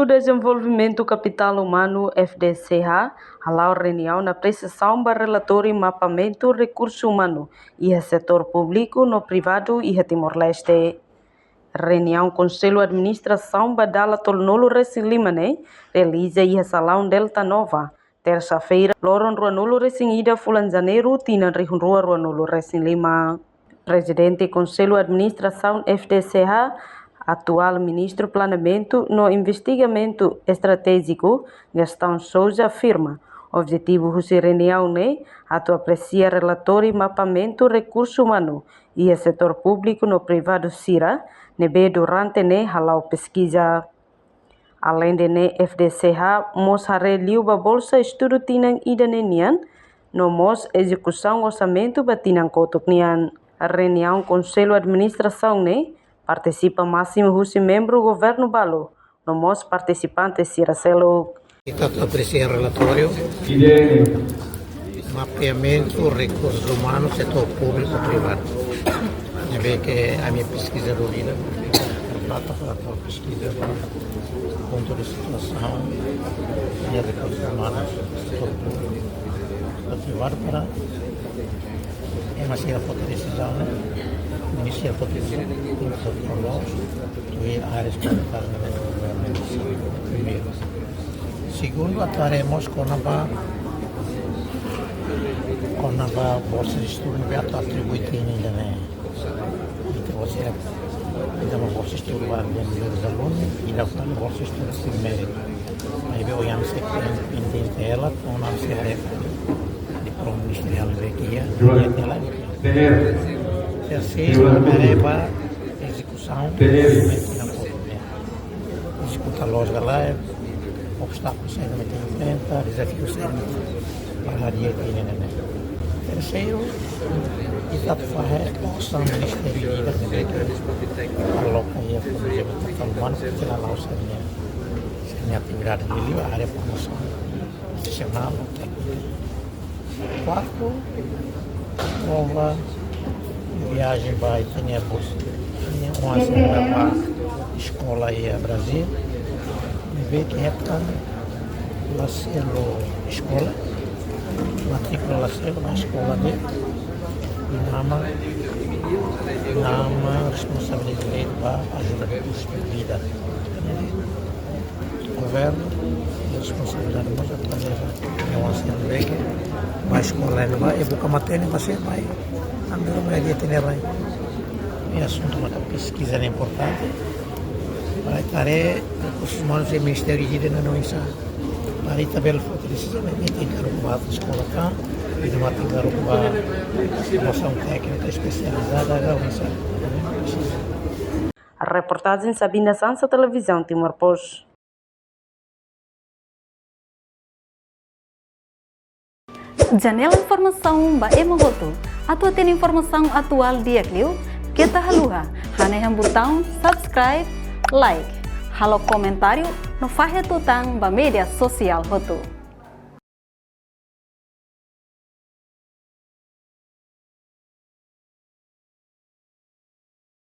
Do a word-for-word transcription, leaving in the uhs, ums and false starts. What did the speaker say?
Dezenvolvimentu Kapitál Umanu, F D C H, hala'o reuniaun apresiasaun ba relatóriu mapamentu rekursu umanu iha setór públiku no privadu iha Timor-Leste. Reuniaun Konsellu Administrasaun ba dala tolunulu-resin-lima ne'e realiza iha Salaun Delta Nova, tersa-feira, loron ruanulu-resin-ida fulan Janeiru, tinan rihun rua ruanulu-resin-lima. Prezidente Konsellu Administrasaun F D C H, atuál Ministru Planeamentu no Investigamentu Estratéjiku, Gastão Sousa, afirma, objetivu husi reuniaun ne'e atu apresia relatóriu mapamentu rekursu umanu iha setór públiku no privadu sira ne'ebé durante ne'e hala'o peskiza. Aleinde ne'e, F D C H mós haree liu ba bolsa estudu tinan ida ne'e nian, no mós ezekusaun orsamentu ba tinan kotuk nian. Reuniaun Konsellu Administrasaun ne'e partisipa másimu husi membru governu balu, no mós partisipante sira seluk. Ita atu apresia relatóriu mapeamentu rekursu umanu setór públiku privadu. Ne'ebé ke ami peskizadór ida, trata para atu peskiza pontu de situasaun iha rekursu umanu setór públiku privadu para ema sira foti desizaun, ne'e, ministru foti desizaun, ema sira foti desizaun, tuir áreas prioritárias ne'ebé ke governu primeiru. Segundu, atu haree mós kona-ba, kona-ba bolsa de estudu ne'ebé atu atribui tinan ida ne'e. Ita, ou seja, ita dá uma bolsa de estudu ba membru alunu, ida fali bolsa de estudu sin méritu. Maibé ohin ami sei pendente hela, entaun ami sei haree diploma ministeriál ne'ebé ke iha, iha hela. Terseiru, haree ba ezekusaun, ezekuta loos ka lae, obstákulu saida mak ita enfrenta, dezafiu saida mak ita para hadi'a tinan ne'e. Terseiru, ita atu fahe osan ministériu ida ne'ebé ke aloka iha Fundu Dezenvolvimentu Kapitál Umanu, para hala'o sira-nia, sira-nia atividade liuliu área formasaun profisionál no tékniku. Kuartu, prova viajen ba ita-nia bolsa, ita-nia oan sira ba eskola iha Brazíl, ne'ebé ke hetan la selu eskola, matríkula la selu, ba eskola de'it, i nama, nama responsabilidade ba ajuda de kustu vida. Governu, responsabilidade mós atu leva, nia oan sira ne'ebé ke ba eskola, ne'ebé ke buka matenek, ba sira ba, ami ruma dia tinan rai. Ne'e asuntu mak peskiza ne'e importante. Para ita haree rekursus umanus iha ministériu ida-ne'e oinsá. Para ita bele foti desizaun, ita tenke haruka ba eskola ka, ita tenke haruka ba formasaun téknika espesializada ka oinsá. Reportajen Sabina Sansa, Televizaun Timor Post. Janela informasaun ba ema hotu. Atu hatene informasaun atuál di'ak liu, keta haluha hanehan butaun subscribe, like, halo komentáriu no fahe tutan ba média sosiál hotu.